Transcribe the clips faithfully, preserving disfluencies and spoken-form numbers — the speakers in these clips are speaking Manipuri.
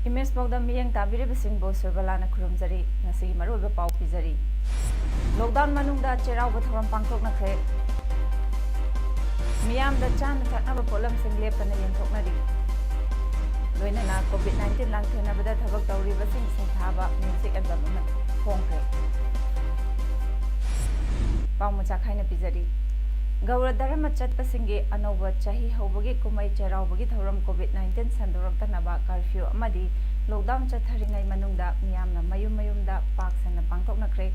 ꯏꯃꯦꯖ ꯄꯥꯎꯗ ꯃꯤꯠꯌꯦꯡ ꯇꯥꯕꯤꯔꯤꯕꯁꯤꯡꯕꯨ ꯁꯨꯔꯕꯂꯥꯅ ꯈꯨꯔꯨꯝꯖꯔꯤ꯫ ꯉꯁꯤꯒꯤ ꯃꯔꯨꯑꯣꯏꯕ ꯄꯥꯎ ꯄꯤꯖꯔꯤ꯫ ꯂꯣꯛꯗꯥꯎꯟ ꯃꯅꯨꯡꯗ ꯆꯩꯔꯥꯎꯕ ꯊꯧꯔꯝ ꯄꯥꯡꯊꯣꯛꯅꯈ꯭ꯔꯦ꯫ ꯃꯤꯌꯥꯝꯗ ꯆꯥꯅ ꯊꯛꯅꯕ ꯄꯣꯠꯂꯝꯁꯤꯡ ꯂꯦꯞꯇꯅ ꯌꯦꯟꯊꯣꯛꯅꯔꯤ꯫ ꯂꯣꯏꯅꯅ ꯀꯣꯚꯤꯗ ꯅꯥꯏꯟꯇꯤꯟ ꯂꯥꯟꯊꯦꯡꯅꯕꯗ ꯊꯕꯛ ꯇꯧꯔꯤꯕꯁꯤꯡ ꯁꯤꯡꯊꯥꯕ ꯃ꯭ꯌꯨꯖꯤꯛ ꯑꯦꯜꯕꯝ ꯑꯃ ꯐꯣꯡꯈ꯭ꯔꯦ꯫ ꯄꯥꯎ ꯃꯆꯥ ꯈꯥꯏꯅ ꯄꯤꯖꯔꯤ꯫ ꯒꯧꯔ ꯙꯔꯃ ꯆꯠꯄꯁꯤꯡꯒꯤ ꯑꯅꯧꯕ ꯆꯍꯤ ꯍꯧꯕꯒꯤ ꯀꯨꯝꯍꯩ ꯆꯩꯔꯥꯎꯕꯒꯤ ꯊꯧꯔꯝ ꯀꯣꯚꯤꯗ ꯅꯥꯏꯟꯇꯤꯟ ꯁꯟꯗꯣꯔꯛꯇꯅꯕ ꯀꯔꯐ꯭ꯌꯨ ꯑꯃꯗꯤ ꯂꯣꯛꯗꯥꯎꯟ ꯆꯠꯊꯔꯤꯉꯩ ꯃꯅꯨꯡꯗ ꯃꯤꯌꯥꯝꯅ ꯃꯌꯨꯝ ꯃꯌꯨꯝꯗ ꯄꯥꯛ ꯁꯟꯅ ꯄꯥꯡꯊꯣꯛꯅꯈ꯭ꯔꯦ꯫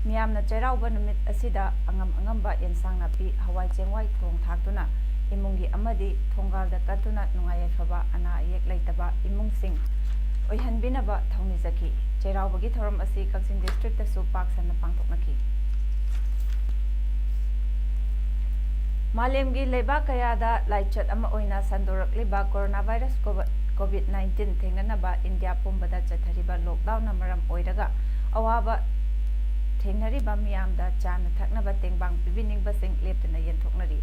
ꯃꯤꯌꯥꯝꯅ ꯆꯩꯔꯥꯎꯕ ꯅꯨꯃꯤꯠ ꯑꯁꯤꯗ ꯑꯉꯝ ꯑꯉꯝꯕ ꯑꯦꯟꯁꯥꯡ ꯅꯥꯄꯤ, ꯍꯋꯥꯏ ꯆꯦꯡꯋꯥꯏ ꯊꯣꯡ ꯊꯥꯛꯇꯨꯅ ꯏꯃꯨꯡꯒꯤ ꯑꯃꯗꯤ ꯊꯣꯡꯒꯥꯜꯗ ꯀꯠꯇꯨꯅ ꯅꯨꯡꯉꯥꯏ ꯌꯥꯏꯐꯕ, ꯑꯅꯥ ꯑꯌꯦꯛ ꯂꯩꯇꯕ ꯏꯃꯨꯡꯁꯤꯡ ꯑꯣꯏꯍꯟꯕꯤꯅꯕ ꯊꯧꯅꯤꯖꯈꯤ꯫ ꯆꯩꯔꯥꯎꯕꯒꯤ ꯊꯧꯔꯝ ꯑꯁꯤ ꯀꯛꯆꯤꯡ ꯗꯤꯁꯇ꯭ꯔꯤꯛꯇꯁꯨ ꯄꯥꯛ ꯁꯟꯅ ꯄꯥꯡꯊꯣꯛꯅꯈꯤ꯫ ꯃꯥꯂꯦꯝꯒꯤ ꯂꯩꯕꯥꯛ ꯀꯌꯥꯗ ꯂꯥꯏꯆꯠ ꯑꯃ ꯑꯣꯏꯅ ꯁꯟꯗꯣꯔꯛꯂꯤꯕ corona virus cov-, Covid nineteen ꯊꯦꯡꯅꯅꯕ ꯏꯟꯗꯤꯌꯥ ꯄꯨꯝꯕꯗ ꯆꯠꯊꯔꯤꯕ ꯂꯣꯛꯗꯥꯎꯟꯅ ꯃꯔꯝ ꯑꯣꯏꯔꯒ ꯑꯋꯥꯕ ꯊꯦꯡꯅꯔꯤꯕ ꯃꯤꯌꯥꯝꯗ ꯆꯥꯅ ꯊꯛꯅꯕ ꯇꯦꯡꯕꯥꯡ ꯄꯤꯕꯤꯅꯤꯡꯕꯁꯤꯡ ꯂꯦꯞꯇꯅ ꯌꯦꯟꯊꯣꯛꯅꯔꯤ꯫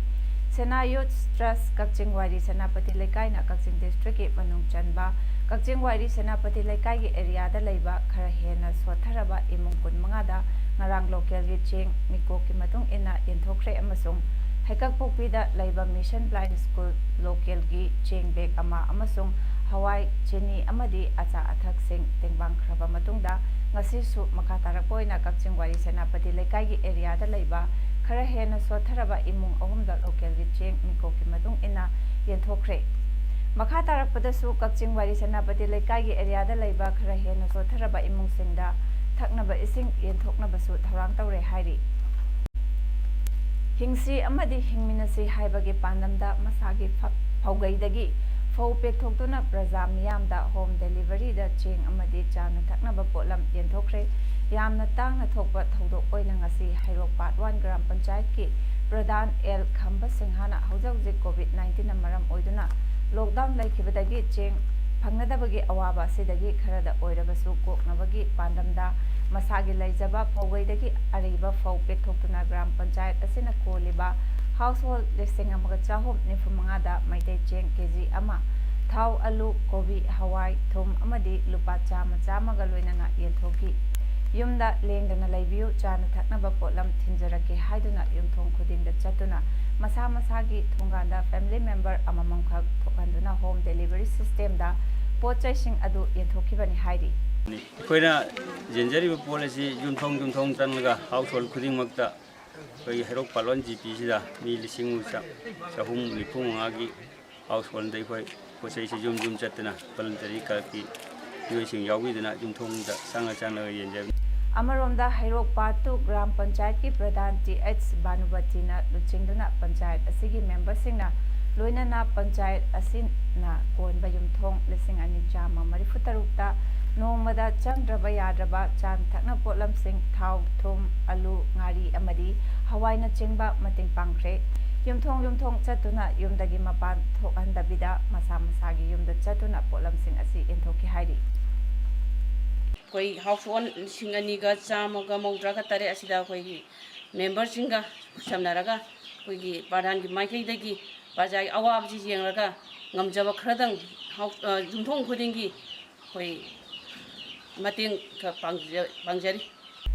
ꯁꯦꯅꯥ ꯌꯨꯠꯁ ꯇ꯭ꯔꯁ ꯀꯛꯆꯤꯡ ꯋꯥꯏꯔꯤ ꯁꯦꯅꯥꯄꯇꯤ ꯂꯩꯀꯥꯏꯅ ꯀꯛꯆꯤꯡ ꯗꯤꯁꯇ꯭ꯔꯤꯛꯀꯤ ꯃꯅꯨꯡ ꯆꯟꯕ ꯀꯛꯆꯤꯡ ꯋꯥꯏꯔꯤ ꯁꯦꯅꯥꯄꯇꯤ ꯂꯩꯀꯥꯏꯒꯤ ꯑꯦꯔꯤꯌꯥꯗ ꯂꯩꯕ ꯈꯔ ꯍꯦꯟꯅ ꯁꯣꯠꯊꯔꯕ ꯏꯃꯨꯡ ꯀꯨꯟꯃꯉꯥꯗ ꯉꯔꯥꯡ ꯂꯣꯀꯦꯜꯒꯤ ꯆꯦꯡ ꯃꯤꯀꯣꯛꯀꯤ ꯃꯇꯨꯡ ꯏꯟꯅ ꯌꯦꯟꯊꯣꯛꯈ꯭ꯔꯦ ꯑꯃꯁꯨꯡ ꯍꯩꯀꯛꯄꯣꯛꯄꯤꯗ ꯂꯩꯕ ꯃꯤꯁꯟ ꯕ꯭ꯂꯥꯏꯟ ꯁ꯭ꯀꯨꯜ ꯂꯣꯀꯦꯜꯒꯤ ꯆꯦꯡ ꯕꯦꯒ ꯑꯃ ꯑꯃꯁꯨꯡ ꯍꯋꯥꯏ, ꯆꯤꯅꯤ ꯑꯃꯗꯤ ꯑꯆꯥ ꯑꯊꯛꯁꯤꯡ ꯇꯦꯡꯕꯥꯡꯈ꯭ꯔꯕ ꯃꯇꯨꯡꯗ, ꯉꯁꯤꯁꯨ ꯃꯈꯥ ꯇꯥꯔꯛꯄ ꯑꯣꯏꯅ ꯀꯛꯆꯤꯡ ꯋꯥꯏꯔꯤ ꯁꯦꯅꯥꯄꯇꯤ ꯂꯩꯀꯥꯏꯒꯤ ꯑꯦꯔꯤꯌꯥꯗ ꯂꯩꯕ ꯈꯔ ꯍꯦꯟꯅ ꯁꯣꯠꯊꯔꯕ ꯏꯃꯨꯡ ꯑꯍꯨꯝꯗ ꯂꯣꯀꯦꯜꯒꯤ ꯆꯦꯡ ꯃꯤꯀꯣꯛꯀꯤ ꯃꯇꯨꯡ ꯏꯟꯅ ꯌꯦꯟꯊꯣꯛꯈ꯭ꯔꯦ꯫ ꯃꯈꯥ ꯇꯥꯔꯛꯄꯗꯁꯨ ꯀꯛꯆꯤꯡ ꯋꯥꯏꯔꯤ ꯁꯦꯅꯥꯄꯇꯤ ꯂꯩꯀꯥꯏꯒꯤ ꯑꯦꯔꯤꯌꯥꯗ ꯂꯩꯕ ꯈꯔ ꯍꯦꯟꯅ ꯁꯣꯠꯊꯔꯕ ꯏꯃꯨꯡꯁꯤꯡꯗ ꯊꯛꯅꯕ ꯏꯁꯤꯡ ꯌꯦꯟꯊꯣꯛꯅꯕꯁꯨ ꯊꯧꯔꯥꯡ ꯇꯧꯔꯦ ꯍꯥꯏꯔꯤ꯫ ꯍꯤꯡꯁꯤ ꯑꯃꯗꯤ ꯍꯤꯡꯃꯤꯟꯅꯁꯤ ꯍꯥꯏꯕꯒꯤ ꯄꯥꯟꯗꯝꯗ ꯃꯁꯥꯒꯤ ꯐ-, ꯐꯧꯒꯩꯗꯒꯤ ꯐꯧ ꯄꯦꯛꯊꯣꯛꯇꯨꯅ ꯄ꯭ꯔꯖꯥ ꯃꯤꯌꯥꯝꯗ ꯍꯣꯝ ꯗꯦꯂꯤꯚꯔꯤꯗ ꯆꯦꯡ ꯑꯃꯗꯤ ꯆꯥꯅ ꯊꯛꯅꯕ ꯄꯣꯠꯂꯝ ꯌꯦꯟꯊꯣꯛꯈ꯭ꯔꯦ꯫ ꯌꯥꯝꯅ ꯇꯥꯡꯅ ꯊꯣꯛꯄ ꯊꯧꯗꯣꯛ ꯑꯣꯏꯅ ꯉꯁꯤ ꯍꯩꯔꯣꯛ ꯄꯥꯔꯠ ꯋꯥꯟ ꯒ꯭ꯔꯥꯝ ꯄꯟꯆꯥꯌꯠꯀꯤ ꯄ꯭ꯔꯙꯥꯟ ꯑꯦꯜ ꯈꯝꯕ ꯁꯤꯡꯍꯅ ꯍꯧꯖꯤꯛ ꯍꯧꯖꯤꯛ ꯀꯣꯚꯤꯗ ꯅꯥꯏꯟꯇꯤꯟꯅ ꯃꯔꯝ ꯑꯣꯏꯗꯨꯅ ꯂꯣꯛꯗꯥꯎꯟ ꯂꯩꯈꯤꯕꯗꯒꯤ ꯆꯦꯡ ꯐꯪꯅꯗꯕꯒꯤ ꯑꯋꯥꯕ ꯑꯁꯤꯗꯒꯤ ꯈꯔꯗ ꯑꯣꯏꯔꯕꯁꯨ ꯀꯣꯛꯅꯕꯒꯤ ꯄꯥꯟꯗꯝꯗ ꯃꯁꯥꯒꯤ ꯂꯩꯖꯕ ꯐꯧꯒꯩꯗꯒꯤ ꯑꯔꯤꯕ ꯐꯧ ꯄꯦꯛꯊꯣꯛꯇꯨꯅ ꯒ꯭ꯔꯥꯝ ꯄꯟꯆꯥꯌꯠ ꯑꯁꯤꯅ ꯀꯣꯜꯂꯤꯕ ꯍꯥꯎꯁꯍꯣꯜ ꯂꯤꯁꯤꯡ ꯑꯃꯒ ꯆꯍꯨꯝ ꯅꯤꯐꯨ ꯃꯉꯥꯗ ꯃꯩꯇꯩ ꯆꯦꯡ ꯀꯦ ꯖꯤ ꯑꯃ, ꯊꯥꯎ, ꯑꯂꯨ, ꯀꯣꯕꯤ, ꯍꯋꯥꯏ, ꯊꯨꯝ ꯑꯃꯗꯤ ꯂꯨꯄꯥ ꯆꯥꯝꯃ ꯆꯥꯝꯃꯒ ꯂꯣꯏꯅꯅ ꯌꯦꯟꯊꯣꯛꯈꯤ꯫ ꯌꯨꯝꯗ ꯂꯦꯡꯗꯅ ꯂꯩꯕꯤꯌꯨ, ꯆꯥꯅ ꯊꯛꯅꯕ ꯄꯣꯠꯂꯝ ꯊꯤꯟꯖꯔꯛꯀꯦ ꯍꯥꯏꯗꯨꯅ ꯌꯨꯝꯊꯣꯡ ꯈꯨꯗꯤꯡꯗ ꯆꯠꯇꯨꯅ ꯃꯁꯥ ꯃꯁꯥꯒꯤ ꯊꯣꯡꯒꯥꯟꯗ ꯐꯦꯃꯤꯂꯤ ꯃꯦꯝꯕꯔ ꯑꯃꯃꯝꯈꯛ ꯊꯣꯛꯍꯟꯗꯨꯅ ꯍꯣꯝ ꯗꯦꯂꯤꯚꯔꯤ ꯁꯤꯁꯇꯦꯝꯗ ꯄꯣꯠ ꯆꯩꯁꯤꯡ ꯑꯗꯨ ꯌꯦꯟꯊꯣꯛꯈꯤꯕꯅꯤ ꯍꯥꯏꯔꯤ꯫ ꯑꯩꯈꯣꯏꯅ ꯌꯦꯟꯖꯔꯤꯕ ꯄꯣꯠ ꯑꯁꯤ ꯌꯨꯝꯊꯣꯡ ꯌꯨꯝꯊꯣꯡ ꯆꯪꯂꯒ ꯍꯥꯎꯁꯍꯣꯜ ꯈꯨꯗꯤꯡꯃꯛꯇ ꯑꯩꯈꯣꯏꯒꯤ ꯍꯩꯔꯣꯛ ꯄꯥꯂꯣꯟ ꯖꯤ ꯄꯤꯁꯤꯗ ꯃꯤ ꯂꯤꯁꯤꯡ ꯆꯥ-, ꯆꯍꯨꯝ ꯅꯤꯐꯨ ꯃꯉꯥꯒꯤ ꯍꯥꯎꯁꯍꯣꯜꯗ ꯑꯩꯈꯣꯏ ꯄꯣꯠ ꯆꯩꯁꯤ ꯌꯨꯝ ꯌꯨꯝ ꯆꯠꯇꯨꯅ ꯚꯣꯂꯨꯟꯇꯔꯤ ꯀ꯭ꯂꯕꯀꯤ ꯃꯤꯑꯣꯏꯁꯤꯡ ꯌꯥꯎꯕꯤꯗꯨꯅ ꯌꯨꯝꯊꯣꯡꯗ ꯆꯪꯉ ꯆꯪꯉꯒ ꯌꯦꯟꯖꯕꯅꯤ꯫ ꯑꯃꯔꯣꯝꯗ ꯍꯩꯔꯣꯛ ꯄꯥꯔꯠ ꯇꯨ ꯒ꯭ꯔꯥꯝ ꯄꯟꯆꯥꯌꯠꯀꯤ ꯄ꯭ꯔꯙꯥꯟ ꯇꯤ ꯑꯩꯆ ꯚꯥꯅꯨꯕꯇꯤꯅ ꯂꯨꯆꯤꯡꯗꯨꯅ ꯄꯟꯆꯥꯌꯠ ꯑꯁꯤꯒꯤ ꯃꯦꯝꯕꯔꯁꯤꯡꯅ ꯂꯣꯏꯅꯅ ꯄꯟꯆꯥꯌꯠ ꯑꯁꯤꯅ ꯀꯣꯟꯕ ꯌꯨꯝꯊꯣꯡ ꯂꯤꯁꯤꯡ ꯑꯅꯤ ꯆꯥꯝꯃ ꯃꯔꯤꯐꯨ ꯇꯔꯨꯛꯇ ꯅꯣꯡꯃꯗ ꯆꯪꯗ꯭ꯔꯕ ꯌꯥꯗ꯭ꯔꯕ ꯆꯥꯅ ꯊꯛꯅ ꯄꯣꯠꯂꯝꯁꯤꯡ, ꯊꯥꯎ, ꯊꯨꯝ, ꯑꯂꯨ, ꯉꯥꯔꯤ ꯑꯃꯗꯤ ꯍꯋꯥꯏꯅꯆꯤꯡꯕ ꯃꯇꯦꯡ ꯄꯥꯡꯈ꯭ꯔꯦ꯫ ꯌꯨꯝꯊꯣꯡ ꯌꯨꯝꯊꯣꯡ ꯆꯠꯇꯨꯅ ꯌꯨꯝꯗꯒꯤ ꯃꯄꯥꯟ ꯊꯣꯛꯍꯟꯗꯕꯤꯗ ꯃꯁꯥ ꯃꯁꯥꯒꯤ ꯌꯨꯝꯗ ꯆꯠꯇꯨꯅ ꯄꯣꯠꯂꯝꯁꯤꯡ ꯑꯁꯤ ꯌꯦꯟꯊꯣꯛꯈꯤ ꯍꯥꯏꯔꯤ꯫ ꯑꯩꯈꯣꯏ ꯍꯥꯎꯁꯍꯣꯜ ꯂꯤꯁꯤꯡ ꯑꯅꯤꯒ ꯆꯥꯝꯃꯒ ꯃꯧꯗ꯭ꯔꯥꯒ ꯇꯔꯦꯠ ꯑꯁꯤꯗ ꯑꯩꯈꯣꯏꯒꯤ ꯃꯦꯝꯕꯔꯁꯤꯡꯒ ꯈꯨꯠꯁꯝꯅꯔꯒ ꯑꯩꯈꯣꯏꯒꯤ ꯄ꯭ꯔꯙꯥꯟꯒꯤ ꯃꯥꯏꯀꯩꯗꯒꯤ ꯄ꯭ꯔꯖꯥꯒꯤ ꯑꯋꯥꯕꯁꯤ ꯌꯦꯡꯂꯒ ꯉꯝꯖꯕ ꯈꯔꯗꯪ ꯍꯥꯎ-, ꯑ, ꯌꯨꯝꯊꯣꯡ ꯈꯨꯗꯤꯡꯒꯤ ꯑꯩꯈꯣꯏ ꯃꯇꯦꯡ ꯈꯔ ꯄꯥꯡꯖ-, ꯄꯥꯡꯖꯔꯤ꯫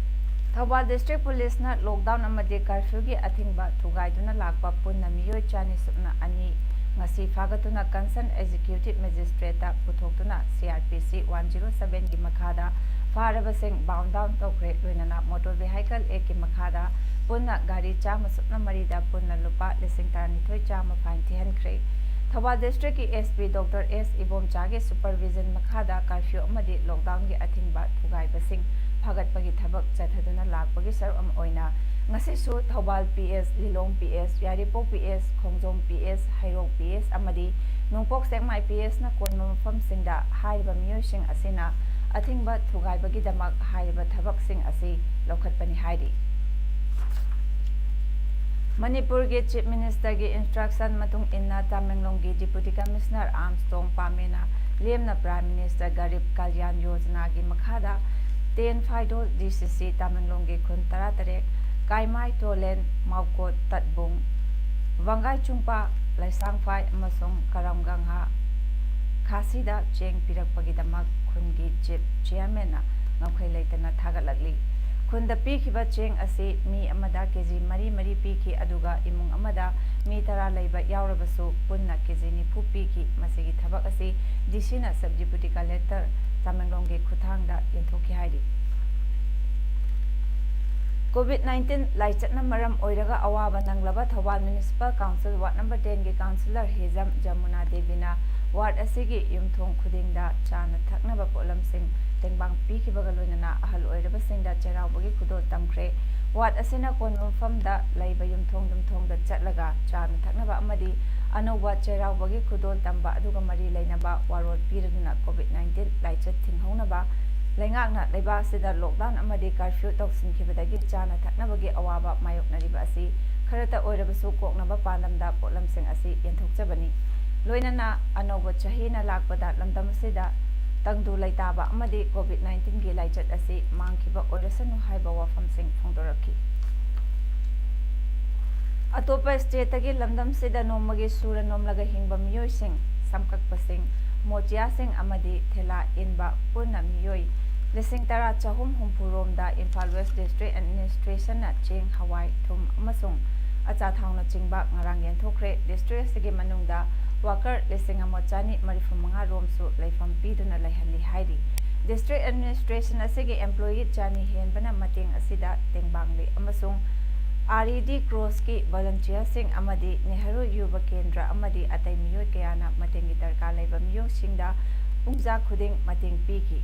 ꯊꯧꯕꯥꯜ ꯗꯤꯁꯇ꯭ꯔꯤꯛ ꯄꯨꯂꯤꯁꯅ ꯂꯣꯛꯗꯥꯎꯟ ꯑꯃꯗꯤ ꯀꯔꯐ꯭ꯌꯨꯒꯤ ꯑꯊꯤꯡꯕ ꯊꯨꯒꯥꯏꯗꯨꯅ ꯂꯥꯛꯄ ꯄꯨꯟꯅ ꯃꯤꯑꯣꯏ ꯆꯥꯅꯤ ꯁꯨꯞꯅ ꯑꯅꯤ ꯉꯁꯤ ꯐꯥꯒꯠꯇꯨꯅ ꯀꯟꯁꯔꯟ ꯑꯦꯛꯖꯤꯀ꯭ꯌꯨꯇꯤꯚ ꯃꯦꯖꯤꯁꯇ꯭ꯔꯦꯠꯇ ꯄꯨꯊꯣꯛꯇꯨꯅ ꯁꯤ ꯑꯥꯔ ꯄꯤ ꯁꯤ ꯋꯥꯟ ꯖꯤꯔꯣ ꯁꯚꯦꯟꯒꯤ ꯃꯈꯥꯗ ꯐꯥꯔꯕꯁꯤꯡ ꯕꯥꯎꯟ ꯗꯥꯎꯟ ꯇꯧꯈ꯭ꯔꯦ꯫ ꯂꯣꯏꯅꯅ ꯃꯣꯇꯣꯔ ꯚꯦꯍꯥꯏꯀꯜ ꯑꯦꯛꯀꯤ ꯃꯈꯥꯗ ꯄꯨꯟꯅ ꯒꯥꯔꯤ ꯆꯥꯝꯃ ꯁꯨꯞꯅ ꯃꯔꯤꯗ ꯄꯨꯟꯅ ꯂꯨꯄꯥ ꯂꯤꯁꯤꯡ ꯇꯔꯥꯅꯤꯊꯣꯏ ꯆꯥꯝꯃ ꯐꯥꯏꯟ ꯊꯤꯍꯟꯈ꯭ꯔꯦ꯫ ꯊꯧꯕꯥꯜ ꯗꯤꯁꯇ꯭ꯔꯤꯛꯀꯤ ꯑꯦꯁ ꯄꯤ ꯗꯣꯛꯇꯔ ꯑꯦꯁ ꯏꯕꯣꯝꯆꯥꯒꯤ ꯁꯨꯄꯔꯚꯤꯖꯟ ꯃꯈꯥꯗ ꯀꯔꯐ꯭ꯌꯨ ꯑꯃꯗꯤ ꯂꯣꯛꯗꯥꯎꯟꯒꯤ ꯑꯊꯤꯡꯕ ꯊꯨꯒꯥꯏꯕꯁꯤꯡ ꯐꯒꯠꯄꯒꯤ ꯊꯕꯛ ꯆꯠꯊꯗꯨꯅ ꯂꯥꯛꯄꯒꯤ ꯁꯔꯨꯛ ꯑꯃ ꯑꯣꯏꯅ ꯉꯁꯤꯁꯨ ꯊꯧꯕꯥꯜ ꯄꯤ ꯑꯦꯁ, ꯂꯤꯂꯣꯡ ꯄꯤ ꯑꯦꯁ, ꯌꯥꯏꯔꯤꯄꯣꯛ ꯄꯤ ꯑꯦꯁ, ꯈꯣꯡꯖꯣꯝ ꯄꯤ ꯑꯦꯁ, ꯍꯩꯔꯣꯛ ꯄꯤ ꯑꯦꯁ ꯑꯃꯗꯤ ꯅꯣꯡꯄꯣꯛ ꯁꯦꯛꯃꯥꯏ ꯄꯤ ꯑꯦꯁꯅ ꯀꯣꯟꯕ ꯃꯐꯝꯁꯤꯡꯗ ꯍꯥꯏꯔꯤꯕ ꯃꯤꯑꯣꯏꯁꯤꯡ ꯑꯁꯤꯅ ꯑꯊꯤꯡꯕ ꯊꯨꯒꯥꯏꯕꯒꯤꯗꯃꯛ ꯍꯥꯏꯔꯤꯕ ꯊꯕꯛꯁꯤꯡ ꯑꯁꯤ ꯂꯧꯈꯠꯄꯅꯤ ꯍꯥꯏꯔꯤ꯫ ꯃꯅꯤꯄꯨꯔꯒꯤ ꯆꯤꯐ ꯃꯤꯅꯤꯁꯇꯔꯒꯤ ꯏꯟꯁꯇ꯭ꯔꯛꯁꯟ ꯃꯇꯨꯡ ꯏꯟꯅ ꯇꯥꯃꯦꯡꯂꯣꯡꯒꯤ ꯗꯤꯄꯨꯇꯤ ꯀꯃꯤꯁꯅꯔ ꯑꯥꯔꯝꯁꯇꯣꯡ ꯄꯥꯃꯦꯅ ꯂꯦꯝꯅ ꯄ꯭ꯔꯥꯏꯝ ꯃꯤꯅꯤꯁꯇꯔ ꯒꯔꯤꯕ ꯀꯜꯌꯥꯟ ꯌꯣꯖꯅꯥꯒꯤ ꯃꯈꯥꯗ ꯇꯦꯟ ꯐꯥꯏꯗꯣꯜ ꯗꯤ ꯁꯤ ꯁꯤ ꯇꯥꯃꯦꯡꯂꯣꯡꯒꯤ ꯈꯨꯟ ꯇꯔꯥꯇꯔꯦꯠ, ꯀꯥꯏꯃꯥꯏ, ꯇꯣꯂꯦꯟ, ꯃꯥꯎꯀꯣꯠ, ꯇꯠꯕꯨꯡ, ꯋꯥꯡꯒꯥꯏ ꯆꯨꯡꯄꯥ, ꯂꯩꯁꯥꯡꯐꯥꯏ ꯑꯃꯁꯨꯡ ꯀꯔꯝꯒꯪꯍꯥ ꯈꯥꯁꯤꯗ ꯆꯦꯡ ꯄꯤꯔꯛꯄꯒꯤꯗꯃꯛ ꯈꯨꯟꯒꯤ ꯆꯤꯐ ꯆꯤꯌꯥꯔꯃꯦꯟꯅ ꯉꯝꯈꯩ ꯂꯩꯇꯅ ꯊꯥꯒꯠꯂꯛꯂꯤ꯫ ꯈꯨꯟꯗ ꯄꯤꯈꯤꯕ ꯆꯦꯡ ꯑꯁꯤ ꯃꯤ ꯑꯃꯗ ꯀꯦꯖꯤ ꯃꯔꯤ ꯃꯔꯤ ꯄꯤꯈꯤ, ꯑꯗꯨꯒ ꯏꯃꯨꯡ ꯑꯃꯗ ꯃꯤ ꯇꯔꯥ ꯂꯩꯕ ꯌꯥꯎꯔꯕꯁꯨ ꯄꯨꯟꯅ ꯀꯦꯖꯤ ꯅꯤꯐꯨ ꯄꯤꯈꯤ꯫ ꯃꯁꯤꯒꯤ ꯊꯕꯛ ꯑꯁꯤ ꯗꯤ ꯁꯤꯅ ꯁꯕ ꯗꯤꯄꯨꯇꯤ ꯀꯂꯦꯛꯇꯔ ꯇꯥꯃꯦꯡꯂꯣꯡꯒꯤ ꯈꯨꯠꯊꯥꯡꯗ ꯌꯦꯟꯊꯣꯛꯈꯤ ꯍꯥꯏꯔꯤ꯫ ꯀꯣꯚꯤꯗ ꯅꯥꯏꯟꯇꯤꯟ ꯂꯥꯏꯆꯠꯅ ꯃꯔꯝ ꯑꯣꯏꯔꯒ ꯑꯋꯥꯕ ꯅꯪꯂꯕ Thoubal municipal council ward number ꯇꯦꯟꯒꯤ ꯀꯥꯎꯟꯁꯤꯂꯔ ꯍꯤꯖꯝ ꯖꯃꯨꯅꯥ ꯗꯦꯕꯤꯅ ꯋꯥꯔꯗ ꯑꯁꯤꯒꯤ ꯌꯨꯝꯊꯣꯡ ꯈꯨꯗꯤꯡꯗ ꯆꯥꯅ ꯊꯛꯅꯕ ꯄꯣꯠꯂꯝꯁꯤꯡ ꯇꯦꯡꯕꯥꯡ ꯄꯤꯈꯤꯕꯒ ꯂꯣꯏꯅꯅ ꯑꯍꯜ ꯑꯣꯏꯔꯕꯁꯤꯡꯗ ꯆꯩꯔꯥꯎꯕꯒꯤ ꯈꯨꯗꯣꯜ ꯇꯝꯈ꯭ꯔꯦ꯫ ꯋꯥꯔꯗ ꯑꯁꯤꯅ ꯀꯣꯟꯕ ꯃꯐꯝꯗ ꯂꯩꯕ ꯌꯨꯝꯊꯣꯡ ꯌꯨꯝꯊꯣꯡꯗ ꯆꯠꯂꯒ ꯆꯥꯅ ꯊꯛꯅꯕ ꯑꯃꯗꯤ ꯑꯅꯧꯕ ꯆꯩꯔꯥꯎꯕꯒꯤ ꯈꯨꯗꯣꯜ ꯇꯝꯕ ꯑꯗꯨꯒ ꯃꯔꯤ ꯂꯩꯅꯕ ꯋꯥꯔꯣꯜ ꯄꯤꯔꯗꯨꯅ ꯀꯣꯚꯤꯗ ꯅꯥꯏꯟꯇꯤꯟ ꯂꯥꯏꯆꯠ ꯊꯤꯡꯍꯧꯅꯕ ꯂꯩꯉꯥꯛꯅ ꯂꯩꯕꯥꯛ ꯑꯁꯤꯗ ꯂꯣꯛꯗꯥꯎꯟ ꯑꯃꯗꯤ ꯀꯔꯐ꯭ꯌꯨ ꯇꯧꯁꯤꯟꯈꯤꯕꯗꯒꯤ ꯆꯥꯅ ꯊꯛꯅꯕꯒꯤ ꯑꯋꯥꯕ ꯃꯥꯌꯣꯛꯅꯔꯤꯕ ꯑꯁꯤ ꯈꯔꯇ ꯑꯣꯏꯔꯕꯁꯨ ꯀꯣꯛꯅꯕ ꯄꯥꯟꯗꯝꯗ ꯄꯣꯠꯂꯝꯁꯤꯡ ꯑꯁꯤ ꯌꯦꯟꯊꯣꯛꯆꯕꯅꯤ꯫ ꯂꯣꯏꯅꯅ ꯑꯅꯧꯕ ꯆꯍꯤꯅ ꯂꯥꯛꯄꯗ ꯂꯝꯗꯝ ꯑꯁꯤꯗ ꯇꯪꯗꯨ ꯂꯩꯇꯥꯕ ꯑꯃꯗꯤ ꯀꯣꯚꯤꯗ ꯅꯥꯏꯟꯇꯤꯟꯒꯤ ꯂꯥꯏꯆꯠ ꯑꯁꯤ ꯃꯥꯡꯈꯤꯕ ꯑꯣꯏꯔꯁꯅꯨ ꯍꯥꯏꯕ ꯋꯥꯐꯝꯁꯤꯡ ꯐꯣꯡꯗꯣꯔꯛꯈꯤ꯫ ꯑꯇꯣꯞꯄ ꯁ꯭ꯇꯦꯠꯇꯒꯤ ꯂꯝꯗꯝꯁꯤꯗ ꯅꯣꯡꯃꯒꯤ ꯁꯨꯔ ꯅꯣꯝꯂꯒ ꯍꯤꯡꯕ ꯃꯤꯑꯣꯏꯁꯤꯡ, ꯁꯝꯀꯛꯄꯁꯤꯡ, ꯃꯣꯆꯤꯌꯥꯁꯤꯡ ꯑꯃꯗꯤ ꯊꯦꯂꯥ ꯏꯟꯕ ꯄꯨꯟꯅ ꯃꯤꯑꯣꯏ ꯂꯤꯁꯤꯡ ꯇꯔꯥ ꯆꯍꯨꯝ ꯍꯨꯝꯐꯨ ꯔꯣꯝꯗ ꯏꯝꯐꯥꯜ ꯋꯦꯁ ꯗꯤꯁꯇ꯭ꯔꯤꯛ ꯑꯦꯗꯃꯤꯅꯤꯁꯇ꯭ꯔꯦꯁꯟꯅ ꯆꯦꯡ, ꯍꯋꯥꯏ, ꯊꯨꯝ ꯑꯃꯁꯨꯡ ꯑꯆꯥꯊꯥꯎꯅꯆꯤꯡꯕ ꯉꯔꯥꯡ ꯌꯦꯟꯊꯣꯛꯈ꯭ꯔꯦ꯫ ꯗꯤꯁꯇ꯭ꯔꯤꯛ ꯑꯁꯤꯒꯤ ꯃꯅꯨꯡꯗ ꯋꯥꯀꯔ ꯂꯤꯁꯤꯡ ꯑꯃ ꯆꯅꯤ ꯃꯔꯤꯐꯨ ꯃꯉꯥ ꯔꯣꯝꯁꯨ ꯂꯩꯐꯝ ꯄꯤꯗꯨꯅ ꯂꯩꯍꯜꯂꯤ ꯍꯥꯏꯔꯤ꯫ ꯗꯤꯁꯇ꯭ꯔꯤꯛ ꯑꯦꯗꯃꯤꯅꯤꯁꯇ꯭ꯔꯦꯁꯟ ꯑꯁꯤꯒꯤ ꯑꯦꯝꯄ꯭ꯂꯣꯌꯤ ꯆꯅꯤ ꯍꯦꯟꯕꯅ ꯃꯇꯦꯡ ꯑꯁꯤꯗ ꯇꯦꯡꯕꯥꯡꯂꯤ ꯑꯃꯁꯨꯡ ꯑꯥꯔ ꯏ ꯗꯤ ꯀ꯭ꯔꯣꯁꯀꯤ ꯚꯣꯂꯨꯟꯇꯤꯌꯔꯁꯤꯡ ꯑꯃꯗꯤ ꯅꯦꯍꯔꯨ ꯌꯨꯕ ꯀꯦꯟꯗ꯭ꯔ ꯑꯃꯗꯤ ꯑꯇꯩ ꯃꯤꯑꯣꯏ ꯀꯌꯥꯅ ꯃꯇꯦꯡꯒꯤ ꯗꯔꯀꯥꯔ ꯂꯩꯕ ꯃꯤꯑꯣꯏꯁꯤꯡꯗ ꯄꯨꯡꯖꯥ ꯈꯨꯗꯤꯡ ꯃꯇꯦꯡ ꯄꯤꯈꯤ꯫